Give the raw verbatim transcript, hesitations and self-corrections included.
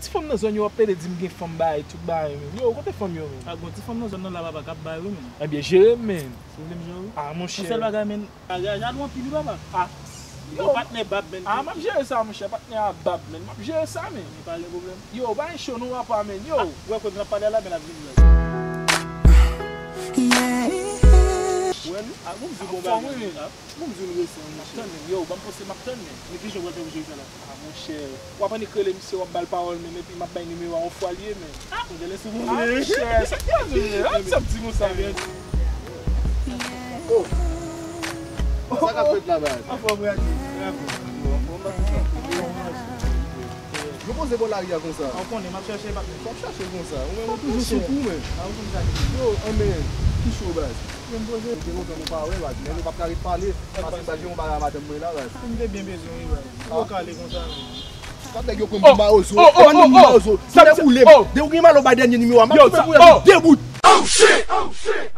Ti fanm nan zòn yo ap pede di m gen fanm bay tout bay, men. Yo, kote fanm yo, men? A, gon ti fanm nan zòn nan la, papa, k ap bay, wi, men. Ebyen, jere m, men. Si w vle m jere w? A, monchè. Yon sèl bagay, men. Bagay a lou anpil, wi, papa. A. Yo, patnè bab, men. A, m ap jere sa, monchè. Patnè a bab, men. M ap jere sa, men. Pa gen pwoblèm. Yo, pa gen cho, non, papa, men. Yo. A, wè, kote n ap pale a la, men, l ap vini la. Wè, nou. A, bon, di bon bagay, men. Bon, m di w resan, monchè. M ap tann, men. Yo, ban m poste, m ap tann, men. Men ki jan w pral fè pou jere sa la? A, monchè. W ap annik rele misye, w ap ba l pawòl, men, epi m ap bay nimewo a yon fwa l ye, men. A, m genlè sou move. A, monchè, sa k pase, men? A, sa m di konsa, men. Oh. Sa k ap fèt la, baz? Anfòm, Radi. Yo poze bò lari a konsa. Ou konnen, m ap chache patnè. W ap chache konsa. Ou menm, ou toujou sou kou, men. A, ou konn sa ki. Yo, an, men, ki cho, baz? Mwen poze. Nou te lontan nou pa wè, baz. Men nou p ap ka ret pale. Paske m pa gen yon bagay a madanm mwen la, baz. M te byen bezwen, wi, baz. Ou kale konsa, men. Sa nèg yo pran m pou mawozo. Ou pa ni mawozo. Sa nèg boule m. De ou gen mal ou bay dènye nimewo a. M ap koupe pou de bout. Oh, shit! Oh, shit!